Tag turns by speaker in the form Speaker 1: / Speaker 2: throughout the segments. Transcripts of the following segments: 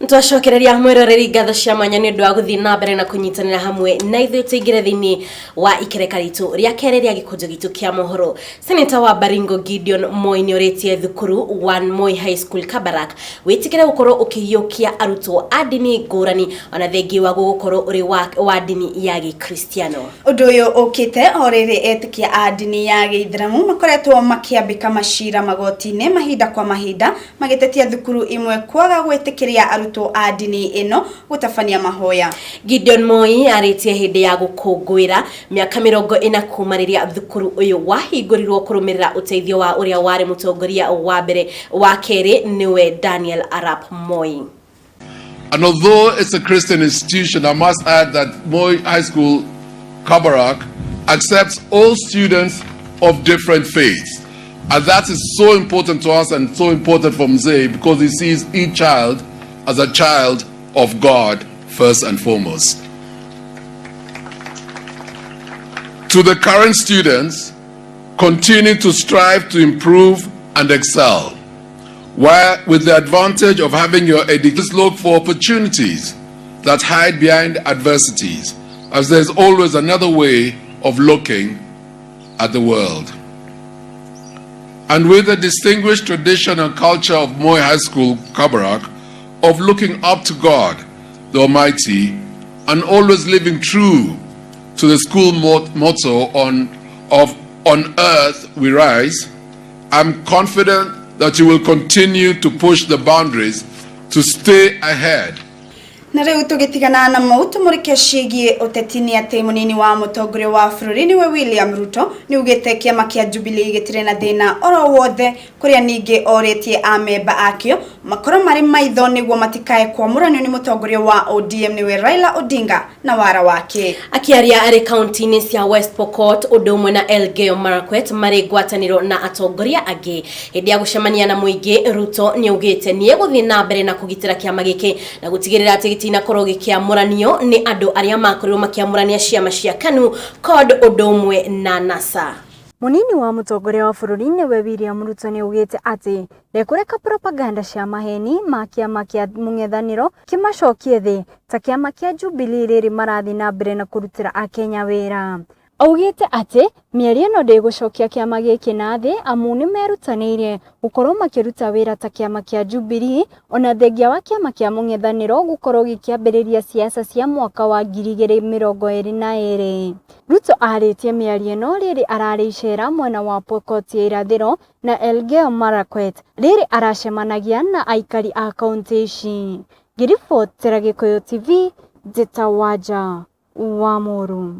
Speaker 1: Twacokereria mwĩroreri ngatho cia mwanya nĩ ũndũ wa gũthiĩ na mbere na kũnyitanĩra hamwe na ithuĩ. Tũingĩre thĩinĩ wa ikereka ritũ rĩa kerĩ rĩa gĩkũnjo gitũ kĩa mohoro. Seneta wa Baringo Gideon Moi nĩ orĩtie thukuru wa Moi High School Kabarak wĩtĩkĩre gũkorwo ũkĩiyũkia arutwo a ndini ngũrani, ona thengia wa gũkorwo ũrĩ wa ndini ya Gĩkristiano.
Speaker 2: Ũndũ ũyũ ũkĩte o rĩrĩ etĩkia a ndini ya Gĩithĩramu makoretwo makĩambĩka macira magoti-inĩ mahinda kwa mahinda, magĩtetia thukuru imwe kwaga gwĩtĩkĩria arutwo a ndini ĩno gũtabania mahoya.
Speaker 1: Gideon Moi arĩtie hĩndĩ ya gũkũngũĩra mĩaka 40 kuma rĩrĩa thukuru ũyũ wahingũrirwo kũrũmĩrĩra ũteithio wa ũrĩa warĩ mũtongoria wa mbere wa kerĩ, nĩwe Daniel Arap Moi.
Speaker 3: And although it's a Christian institution, I must add that Moi High School, Kabarak, accepts all students of different faiths. And that is so important to us and so important for Mzee, because he sees each child as a child of God first and foremost. To the current students, continue to strive to improve and excel, where with the advantage of having your education, look for opportunities that hide behind adversities, as there's always another way of looking at the world. And with the distinguished tradition and culture of Moi High School, Kabarak, of looking up to God, the Almighty, and always living true to the school motto of "On Earth We Rise," I'm confident that you will continue to push the boundaries to stay ahead.
Speaker 2: Na rĩu tũgĩtigana na mau, tũmũrĩke ciĩgiĩ ũteti, nĩ atĩ mũnini wa mũtongoria wa bũrũri, nĩwe William Ruto, nĩ ugĩte kĩama kĩa Jubilee gĩtirĩ na thĩna oro wothe, kũrĩa ningĩ orĩtie amemba akĩo makorwo marĩ maitho nĩguo matikae kwamũranio nĩ mũtongoria wa ODM, nĩwe Raila Odinga, na wara wake.
Speaker 1: Akĩaria arĩ kaunti-inĩ cia West Pokot ũndũ ũmwe na Elgeyo Marakwet marĩ ngwatanĩro na atongoria angĩ hĩndĩ ya gũcemania na mũingĩ, Ruto nĩ augĩte nĩ egũthiĩ na mbere na kũgitĩra kĩama gĩkĩ na gũtigĩrĩra atĩ gĩtinakorwo gĩkĩamũranio nĩ andũ arĩa makorirwo makĩamũrania ciama cia KANU, CORD ũndũ ũmwe na NASA.
Speaker 4: Munini wa mũtongoria wa bũrũri, nĩwe William Ruto, nĩ augĩte atĩ ndekũreka propaganda cia maheni ma kĩama kĩa mũng'ethanĩro kĩmacokie thĩ ta kĩama kĩa Jubilee rĩrĩ marathiĩ na mbere na kũrutĩra akenya wĩra. Augĩte atĩ mĩario ĩno ndĩgũcokia kĩama gĩkĩ na thĩ, amu nĩ merutanĩirie gũkorwo makĩruta wĩra ta kĩama kĩa Jubilee, ona thengia wa kĩama kĩa mũng'ethanĩro gũkorwo gĩkĩambĩrĩria siasa cia mwaka wa 2022. Ruto arĩtie mĩario ĩno rĩrĩ ararĩ icera mwena wa Pokot ya irathĩro na Elgeyo Marakwet, rĩrĩ aracemanagia na aikari a kaunti ici. Ngĩribotera Gĩkũyũ TV, Njĩta Wanja wa Mũrũ.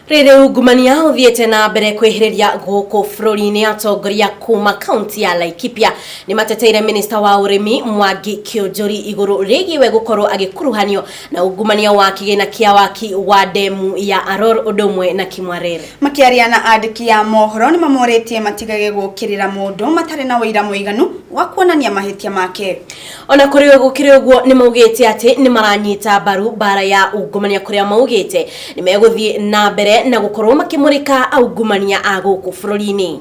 Speaker 1: Rĩrĩ ungumania ũthiĩte na mbere kwĩhĩrĩria gũkũ bũrũri-inĩ, atongoria kuma kaunti ya Laikipia nĩ mateteire minista wa ũrĩmi Mwangi Kĩũnjũri igũrũ rĩgiĩ we gũkorwo agĩkuruhanio na ungumania wa kĩgĩna kĩa waki wa ndemu ya Aror ũndũ ũmwe na Kimwarer.
Speaker 2: Makĩaria na andĩki a mohoro, nĩ mamorĩtie matigage gũkĩrĩra mũndũ matarĩ na ũira mũiganu wa kuonania mahĩtia make.
Speaker 1: Ona kũrĩ gũkĩrĩ ũguo, nĩ maugĩte atĩ nĩ maranyita mbaru mbara ya ungumania, kũrĩa maugĩte nĩ megũthiĩ na mbere na gũkorwo makĩmũrĩka aungumania a gũkũ bũrũri-inĩ.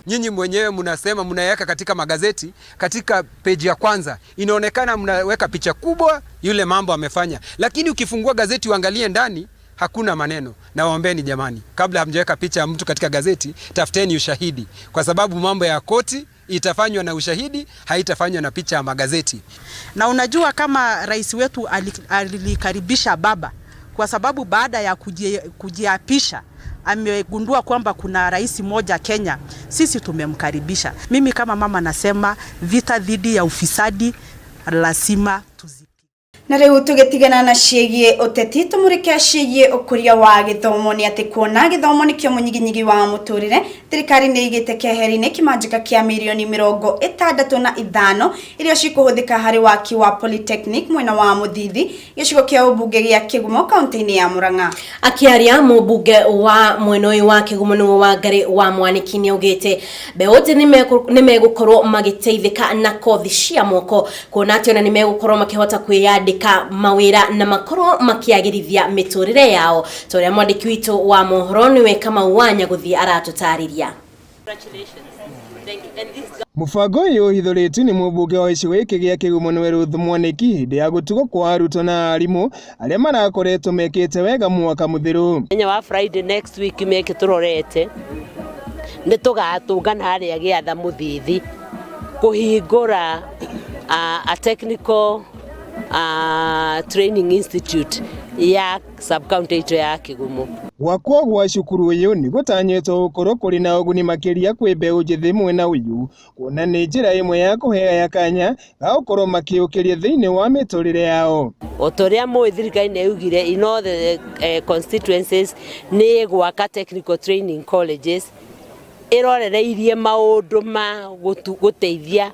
Speaker 5: Nyinyi mwenyewe mnasema mnaweka katika magazeti, katika peji ya kwanza inaonekana mnaweka picha kubwa yule mambo amefanya, lakini ukifungua gazeti uangalie ndani hakuna maneno. Nawaombeni jamani, kabla hamjaweka picha ya mtu katika gazeti, tafuteni ushahidi, kwa sababu mambo ya koti itafanywa na ushahidi, haitafanywa na picha ya magazeti.
Speaker 6: Na unajua kama rais wetu alikaribisha baba, kwa sababu baada ya kujiapisha amegundua kwamba kuna rais mmoja Kenya, sisi tumemkaribisha. Mimi kama mama nasema vita dhidi ya ufisadi lazima tuzi
Speaker 2: Na rĩu tũgĩtigana na ciĩgiĩ ũteti, tũmũrĩke ciĩgiĩ ũkũria wa gĩthomo, nĩ atĩ kuona gĩthomo nĩkĩo mũnyiginyigi wa mũtũrĩre, thirikari nĩ ĩigĩte keheri-inĩ kĩmanjĩka kĩa mirioni 65 iria cikũhũthĩka harĩ waki wa polytechnic mwena wa Mũthithi, gĩcigo kĩa ũmbunge gĩa Kĩgumo, kaunti-inĩ ya Murang'a.
Speaker 1: Akĩaria, mũmbunge wa mwena ũyũ wa Kĩgumo, nĩwe Wangari wa Mwaniki, nĩ augĩte mbeũ njĩthĩ nĩ megũkorwo magĩteithĩka na kothi cia moko, kuona atĩ ona nĩ megũkorwo makĩhota kwĩyandĩka mawĩra na makorwo makĩagĩrithia mĩtũrĩre yao, ta ũrĩa mwandĩki witũ wa mohoro, nĩwe Kamau wa Nyagũthiĩ, aratũtarĩria.
Speaker 7: Mũbango ũyũ ũhithũrĩtio nĩ mũmbunge wa gĩcigo gĩkĩ gĩa Kĩgumo nĩwe Ruth Mwanĩki hĩndĩ ya gũtugwo kwa arutwo na arimũ arĩa marakoretwo mekĩte wega mwaka mũthiru.
Speaker 8: Mũthenya wa Friday next week meke tũrorete nĩ tũgatũngana harĩa gĩatha mũthithi kũhingũra a technical training institute ya sub county itũ ya Kĩgumo.
Speaker 7: Gwakwo gwa cukuru ũyũ nĩ gũtanyĩtwo gũkorwo kũrĩ na ũguni makĩria kwĩ mbeũ njĩthĩ mwena ũyũ kuona nĩ njĩra ĩmwe ya kũhe aya kanya ga gũkorwo makĩũkĩria thĩinĩ wa mĩtũrĩre yao.
Speaker 8: O ta ũrĩa mũĩ thirikari nĩ yaugire in all the constituencies nĩ gwaka technical training colleges ĩrorereirie maũndũ ma gũteithia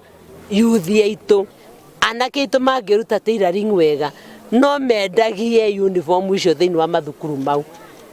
Speaker 8: youth aitũ anake aitũ mangĩruta tailoring wega no mendagie uniform icio thĩinĩ wa mathukuru mau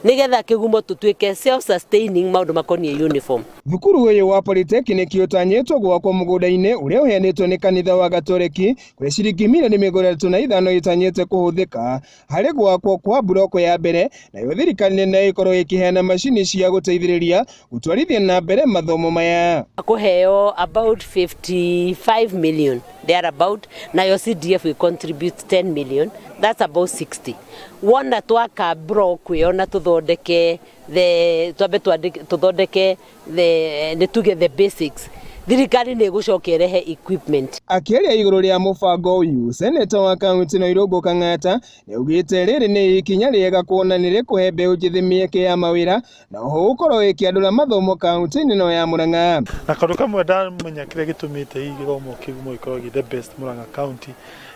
Speaker 8: nigetha Kĩgumo tũtuĩke self sustaining maũndũ makoniĩ uniform.
Speaker 7: Thukuru ũyũ wa Polytechnic ũtanyĩtwo gwakwo mũgũnda-inĩ ũrĩa ũheanĩtwo nĩ kanitha wa Gatoreki kũrĩa ciringi mirioni 35 itanyĩte kũhũthĩka harĩ gwakwo kwa mburoko ya mbere, nayo thirikari nene ĩkorwo ĩkĩheana macini cia gũteithĩrĩria gũtwarithia na mbere mathomo maya.
Speaker 8: Kũheo about 55 million thereabout, nayo CDF will contribute 10 million, that's about 60. Wona twaka block ĩyo na tũthondeke the twambe tũthondeke the nĩ tuge the basics, thirikari nĩ ĩgũcoka ĩrehe equipment.
Speaker 7: Akĩaria igũrũ rĩa mũbango ũyũ, seneta wa kaunti ĩno Irũngũ Kang'ata nĩaugĩte rĩrĩ nĩ ikinya rĩega kuona nĩ rĩkũhe mbeũ njĩthĩ mĩeke ya mawĩra na oho gũkorwo ĩkĩandũra mathomo kaunti-inĩ ĩno ya Murang'a.
Speaker 9: Na kaũndũ kamwe ndamenya kĩrĩa gĩtũmĩte hihi gĩthomo Kĩgumo gĩkorwo gĩ the best Murang'a County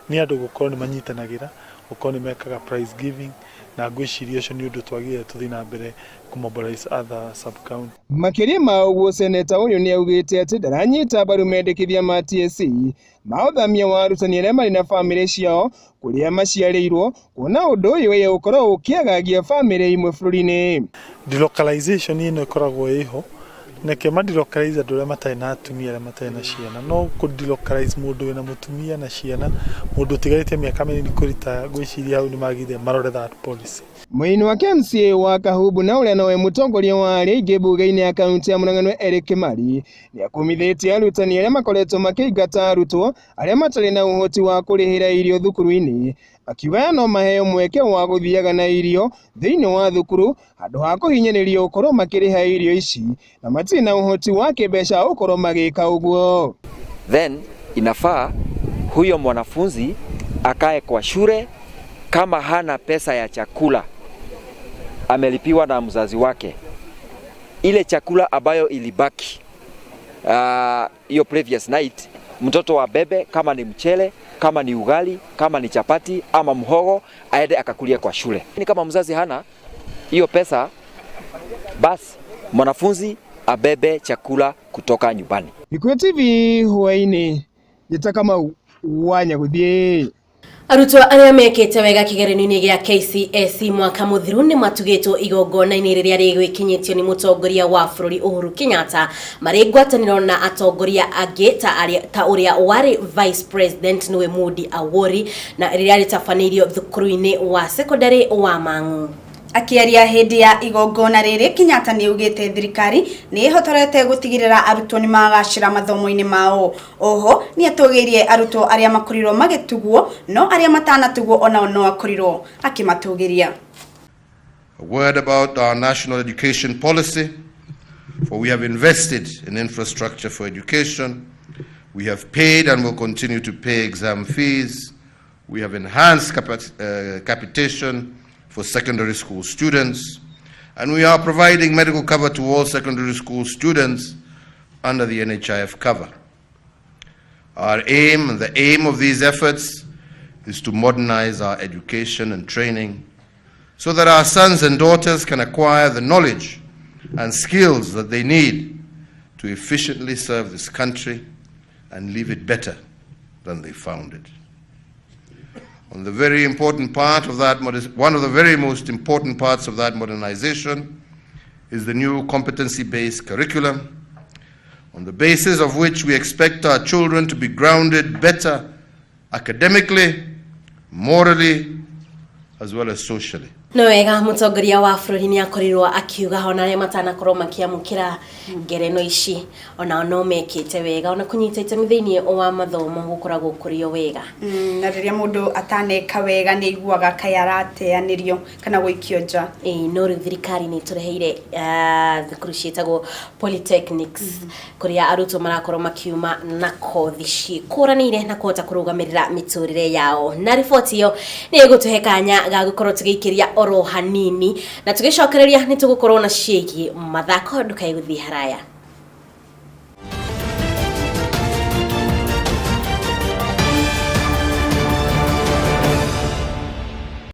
Speaker 9: nĩ andũ gũkorwo nĩ manyitanagĩra, gũkorwo nĩ mekaga prize giving, na ngwĩciria ũcio nĩ ũndũ twagĩrĩire tũthiĩ na mbere kũmobilize other sub county.
Speaker 7: Makĩria ma ũguo, seneta ũyũ nĩaugĩte atĩ ndaranyita mbaru mendekithia ma TSC ma ũthamia wa arutani arĩa marĩ na bamĩrĩ ciao kũrĩa maciarĩirwo, kuona ũndũ ũyũ we ũkorwo ũkĩagagia bamĩrĩ imwe bũrũri-inĩ.
Speaker 9: Delocalization ĩno ĩkoragwo ĩho neke ma delocalize andũ arĩa matarĩ na atumia arĩa matarĩ na ciana, no kũ delocalize mũndũ wĩna mũtumia na ciana, mũndũ ũtigarĩte mĩaka mĩnini kũrita, ngwĩciria hau nĩ magĩrĩire marore that policy.
Speaker 7: Mũini wa MCA wa Kahubu na ũrĩa nowe mũtongoria wa arĩa aingĩ mbunge-inĩ ya kaunti ya Murang'a nĩwe Eric Kimari nĩakumithĩtie arutani arĩa makoretwo makĩingata arutwo arĩa matarĩ na ũhoti wa kũrĩhĩra irio thukuru-inĩ, akiuga no maheo mweke wa gũthiaga na irio thĩinĩ wa thukuru handũ ha kũhinyĩrĩrio gũkorwo makĩrĩha irio ici na matirĩ na ũhoti wa kĩmbeca gũkorwo magĩka ũguo.
Speaker 10: Then inafaa huyo mwanafunzi akae kwa shule kama hana pesa ya chakula, amelipiwa na mzazi wake, ile chakula ambayo ilibaki hiyo previous night, mtoto abebe, kama ni mchele, kama ni ugali, kama ni chapati ama mhogo, aende akakulia kwa shule. Ni kama mzazi hana hiyo pesa, basi mwanafunzi abebe chakula kutoka nyumbani.
Speaker 7: Gikuyu TV hwaini njĩta Kamau wa Nyagũthiĩ.
Speaker 1: Arutwo arĩa mekĩte wega kĩgeranio-inĩ gĩa KCSE mwaka mũthiru nĩ matugĩtwo igongona-inĩ rĩrĩa rĩgwĩkinyĩtio nĩ mũtongoria wa bũrũri Uhuru Kenyatta marĩ ngwatanĩro na atongoria angĩ ta ũrĩa warĩ Vice President nĩwe Moody Awori, na rĩrĩa rĩtabanĩirio thukuru-inĩ wa secondary wa Mang'u.
Speaker 2: Akiaria hĩndĩ ya igongona rĩrĩ, Kenyatta nĩ augĩte thirikari nĩ ĩhotorete gũtigĩrĩra arutwo nĩ magacĩra mathomo-inĩ mao. Oho nĩ atũgĩirie arutwo arĩa makorirwo magĩtugwo, no arĩa matanatugwo onao no akorirwo akĩmatũgĩria.
Speaker 11: A word about our national education policy, for we have invested in infrastructure for education, we have paid and will continue to pay exam fees, we have enhanced capitation for secondary school students, and we are providing medical cover to all secondary school students under the NHIF cover. Our aim and the aim of these efforts is to modernize our education and training so that our sons and daughters can acquire the knowledge and skills that they need to efficiently serve this country and leave it better than they found it. On the very important part of that, one of the very most important parts of that modernization is the new competency-based curriculum, on the basis of which we expect our children to be grounded better academically, morally, as well as socially.
Speaker 1: No wega mũtongoria wa bũrũri nĩ akorirwo akiuga ona arĩa matanakorwo makĩamũkĩra ngereno ici onao no mekĩte wega, ona kũnyita itemi thĩinĩ wa mathomo gũkoragwo kũrĩ o wega.
Speaker 2: Na rĩrĩa mũndũ ataneka wega nĩ aiguaga kaĩ arateanĩrio kana gũikio nja.
Speaker 1: Ĩĩ, no rĩu thirikari nĩ ĩtũreheire thukuru ciĩtagwo polytechnics, kũrĩa arutwo marakorwo makiuma na kothi ciĩkũranĩire na kũhota kũrũgamĩrĩra mĩtũrĩre yao. Na riboti ĩyo nĩ ĩgũtũhe kanya ga gũkorwo tũgĩikĩria oro hanini, na tũgĩcokereria nĩ tũgũkorwo na ciĩgiĩ mathako. Ndũkae gũthiĩ haraya.